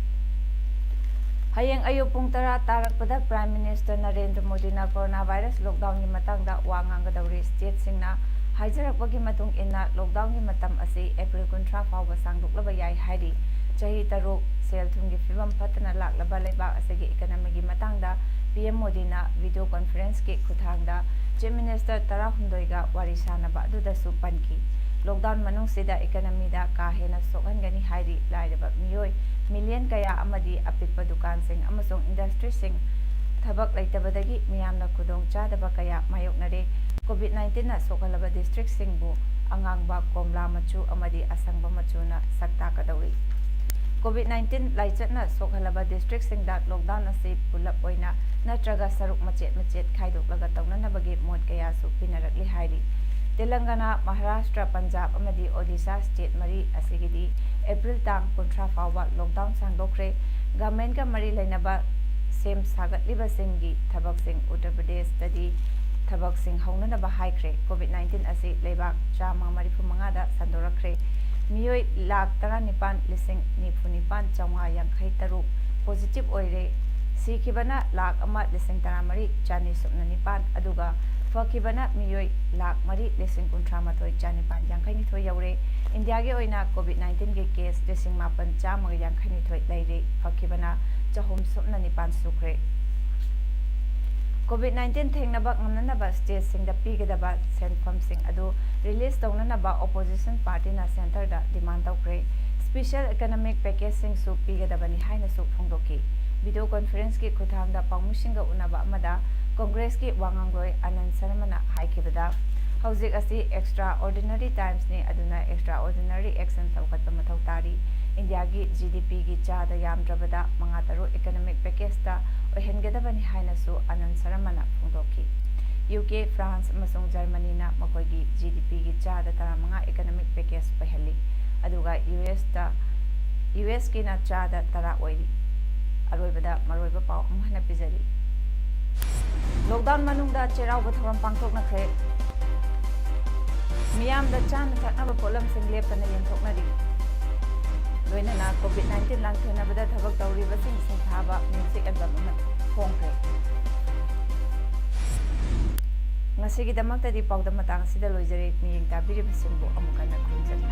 ꯍꯌꯦꯡ ꯑꯌꯨꯛ ꯄꯨꯡ ꯇꯔꯥ ꯇꯥꯔꯛꯄꯗ Prime Minister ꯅꯔꯦꯟꯗ꯭ꯔ ꯃꯣꯗꯤꯅ ꯀꯣꯔꯣꯅꯥ ꯚꯥꯏꯔꯁ ꯂꯣꯛꯗꯥꯎꯟꯒꯤ ꯃꯇꯥꯡꯗ ꯋꯥ ꯉꯥꯡꯒꯗꯧꯔꯤ꯫ ꯁ꯭ꯇꯦꯠꯁꯤꯡꯅ ꯍꯥꯏꯖꯔꯛꯄꯒꯤ ꯃꯇꯨꯡ ꯏꯟꯅ, ꯂꯣꯛꯗꯥꯎꯟꯒꯤ ꯃꯇꯝ ꯑꯁꯤ ꯑꯦꯄ꯭ꯔꯤꯜ ꯀꯨꯟꯊ꯭ꯔꯥ ꯐꯥꯎꯕ ꯁꯥꯡꯗꯣꯛꯂꯕ ꯌꯥꯏ ꯍꯥꯏꯔꯤ꯫ ꯆꯍꯤ ꯇꯔꯨꯛ ꯁꯦꯜ ꯊꯨꯝꯒꯤ ꯐꯤꯕꯝ ꯐꯠꯇꯅ ꯂꯥꯛꯂꯕ ꯂꯩꯕꯥꯛ ꯑꯁꯤꯒꯤ ꯏꯀꯅꯃꯤꯒꯤ ꯃꯇꯥꯡꯗ P M ꯃꯣꯗꯤꯅ ꯚꯤꯗꯤꯑꯣ ꯀꯣꯟꯐꯔꯦꯟꯁꯀꯤ ꯈꯨꯠꯊꯥꯡꯗ Chief Minister ꯇꯔꯥꯍꯨꯝꯗꯣꯏꯒ ꯋꯥꯔꯤ ꯁꯥꯅꯕ ꯑꯗꯨꯗꯁꯨ ꯄꯟꯈꯤ꯫ ꯂꯣꯛꯗꯥꯎꯟ ꯃꯅꯨꯡꯁꯤꯗ ꯏꯀꯅꯃꯤꯗ ꯀꯥ ꯍꯦꯟꯅ ꯁꯣꯛꯍꯟꯒꯅꯤ ꯍꯥꯏꯔꯤ꯫ ꯂꯥꯏꯔꯕ ꯃꯤꯑꯣꯏ ꯃꯤꯂꯤꯌꯟ ꯀꯌꯥ ꯑꯃꯗꯤ ꯑꯄꯤꯛꯄ ꯗꯨꯀꯥꯟꯁꯤꯡ ꯑꯃꯁꯨꯡ ꯏꯟꯗꯁꯇ꯭ꯔꯤꯁꯤꯡ ꯊꯕꯛ ꯂꯩꯇꯕꯗꯒꯤ ꯃꯤꯌꯥꯝꯅ ꯈꯨꯗꯣꯡ ꯆꯥꯗꯕ ꯀꯌꯥ ꯃꯥꯌꯣꯛꯅꯔꯦ꯫ COVID nineteen ꯅ ꯁꯣꯛꯍꯜꯂꯕ district ꯁꯤꯡꯕꯨ ꯑꯉꯥꯡꯕ, ꯀꯣꯝꯂꯥ ꯃꯆꯨ ꯑꯃꯗꯤ ꯑꯁꯪꯕ ꯃꯆꯨꯅ ꯁꯛ ꯇꯥꯛꯀꯗꯧꯔꯤ꯫ COVID nineteen ꯂꯥꯏꯆꯠꯅ ꯁꯣꯛꯍꯜꯂꯕ district ꯁꯤꯡꯗ lockdown ꯑꯁꯤ ꯄꯨꯂꯞ ꯑꯣꯏꯅ ꯅꯠꯇ꯭ꯔꯒ ꯁꯔꯨꯛ ꯃꯆꯦꯠ ꯃꯆꯦꯠ ꯈꯥꯏꯗꯣꯛꯂꯒ ꯇꯧꯅꯅꯕꯒꯤ ꯃꯣꯠ ꯀꯌꯥꯁꯨ ꯄꯤꯅꯔꯛꯂꯤ ꯍꯥꯏꯔꯤ꯫ ꯇꯦꯂꯪꯒꯅꯥ, ꯃꯍꯥꯔꯥꯁꯇ꯭ꯔ, ꯄꯟꯖꯥꯕ ꯑꯃꯗꯤ ꯑꯣꯗꯤꯁꯥ state ꯃꯔꯤ ꯑꯁꯤꯒꯤꯗꯤ April ꯇꯥꯡ ꯀꯨꯟꯊ꯭ꯔꯥ ꯐꯥꯎꯕ lockdown ꯁꯥꯡꯗꯣꯛꯈ꯭ꯔꯦ꯫ Government ꯀ ꯃꯔꯤ ꯂꯩꯅꯕ ꯁꯦꯝ ꯁꯥꯒꯠꯂꯤꯕꯁꯤꯡꯒꯤ ꯊꯕꯛꯁꯤꯡ ꯎꯠꯇꯔ ꯄ꯭ꯔꯗꯦꯁꯇꯗꯤ ꯊꯕꯛꯁꯤꯡ ꯍꯧꯅꯅꯕ ꯍꯥꯏꯈ꯭ꯔꯦ꯫ COVID nineteen ꯑꯁꯤ ꯂꯩꯕꯥꯛ ꯆꯥꯝꯃ ꯃꯔꯤꯐꯨ ꯃꯉꯥꯗ ꯁꯟꯗꯣꯔꯛꯈ꯭ꯔꯦ꯫ ꯃꯤꯑꯣꯏ ꯂꯥꯈ ꯇꯔꯥꯅꯤꯄꯥꯟ ꯂꯤꯁꯤꯡ ꯅꯤꯐꯨ ꯅꯤꯄꯥꯟ ꯆꯥꯝꯃꯉꯥ ꯌꯥꯡꯈꯩ ꯇꯔꯨꯛ positive ꯑꯣꯏꯔꯦ꯫ ꯁꯤꯈꯤꯕꯅ ꯂꯥꯈ ꯑꯃ ꯂꯤꯁꯤꯡ ꯇꯔꯥꯃꯔꯤ ꯆꯅꯤ ꯁꯨꯞꯅ ꯅꯤꯄꯥꯟ, ꯑꯗꯨꯒ ꯐꯈꯤꯕꯅ ꯃꯤꯑꯣꯏ ꯂꯥꯈ ꯃꯔꯤ ꯂꯤꯁꯤꯡ ꯀꯨꯟꯊ꯭ꯔꯥ ꯃꯥꯊꯣꯏ ꯆꯅꯤꯄꯥꯟ ꯌꯥꯡꯈꯩ ꯅꯤꯊꯣꯏ ꯌꯧꯔꯦ꯫ ꯏꯟꯗꯤꯌꯥꯒꯤ ꯑꯣꯏꯅ COVID nineteen ꯒꯤ case ꯂꯤꯁꯤꯡ ꯃꯥꯄꯟ ꯆꯥꯝꯃꯒ ꯌꯥꯡꯈꯩ ꯅꯤꯊꯣꯏ ꯂꯩꯔꯦ꯫ ꯐꯈꯤꯕꯅ ꯆꯍꯨꯝ ꯁꯨꯞꯅ ꯅꯤꯄꯥꯟ ꯁꯨꯈ꯭ꯔꯦ꯫ COVID nineteen ꯊꯦꯡꯅꯕ ꯉꯝꯅꯅꯕ state ꯁꯤꯡꯗ ꯄꯤꯒꯗꯕ ꯁꯦꯟꯐꯝꯁꯤꯡ ꯑꯗꯨ release ꯇꯧꯅꯅꯕ opposition party ꯅ centre ꯗ demand ꯇꯧꯈ꯭ꯔꯦ꯫ Special economic package ꯁꯤꯡꯁꯨ ꯄꯤꯒꯗꯕꯅꯤ ꯍꯥꯏꯅꯁꯨ ꯐꯣꯡꯗꯣꯛꯈꯤ꯫ Video conference ꯀꯤ ꯈꯨꯠꯊꯥꯡꯗ ꯄꯥꯎꯃꯤꯁꯤꯡꯒ ꯎꯅꯕ ꯑꯃꯗ Congress ꯀꯤ ꯋꯥꯉꯥꯡꯂꯣꯏ ꯑꯅꯟ ꯁꯔꯃꯅ ꯍꯥꯏꯈꯤꯕꯗ, ꯍꯧꯖꯤꯛ ꯑꯁꯤ extraordinary times ꯅꯤ, ꯑꯗꯨꯅ extraordinary action ꯂꯧꯈꯠꯄ ꯃꯊꯧ ꯇꯥꯔꯤ꯫ ꯏꯟꯗꯤꯌꯥꯒꯤ GDP ꯒꯤ ꯆꯥꯗ ꯌꯥꯝꯗ꯭ꯔꯕꯗ ꯃꯉꯥ ꯇꯔꯨꯛ economic package ꯇ ꯑꯣꯏꯍꯟꯒꯗꯕꯅꯤ ꯍꯥꯏꯅꯁꯨ ꯑꯅꯟ ꯁꯔꯃꯅ ꯐꯣꯡꯗꯣꯛꯈꯤ꯫ UK, France ꯑꯃꯁꯨꯡ Germany ꯅ ꯃꯈꯣꯏꯒꯤ GDP ꯒꯤ ꯆꯥꯗ ꯇꯔꯥꯃꯉꯥ economic package ꯑꯣꯏꯍꯜꯂꯤ, ꯑꯗꯨꯒ US ꯇ, US ꯀꯤꯅ ꯆꯥꯗ ꯇꯔꯥ ꯑꯣꯏꯔꯤ꯫ ꯑꯔꯣꯏꯕꯗ ꯃꯔꯨꯑꯣꯏꯕ ꯄꯥꯎ ꯑꯃꯨꯛ ꯍꯟꯅ ꯄꯤꯖꯔꯤ꯫ Lockdown ꯃꯅꯨꯡꯗ ꯆꯩꯔꯥꯎꯕ ꯊꯧꯔꯝ ꯄꯥꯡꯊꯣꯛꯅꯈ꯭ꯔꯦ꯫ ꯃꯤꯌꯥꯝꯗ ꯆꯥꯅ ꯊꯛꯅꯕ ꯄꯣꯠꯂꯝꯁꯤꯡ ꯂꯦꯞꯇꯅ ꯌꯦꯟꯊꯣꯛꯅꯔꯤ꯫ ꯂꯣꯏꯅꯅ COVID nineteen ꯂꯥꯟꯊꯦꯡꯅꯕꯗ ꯊꯕꯛ ꯇꯧꯔꯤꯕꯁꯤꯡ ꯁꯤꯡꯊꯥꯕ music album ꯑꯃ ꯐꯣꯡꯈ꯭ꯔꯦ꯫ ꯉꯁꯤꯒꯤꯗꯃꯛꯇꯗꯤ ꯄꯥꯎꯗꯝ ꯃꯇꯥꯡ ꯑꯁꯤꯗ ꯂꯣꯏꯖꯔꯦ꯫ ꯃꯤꯠꯌꯦꯡ ꯇꯥꯕꯤꯔꯤꯕꯁꯤꯡꯕꯨ ꯑꯃꯨꯛ ꯍꯟꯅ ꯈꯨꯔꯨꯝꯖꯔꯤ꯫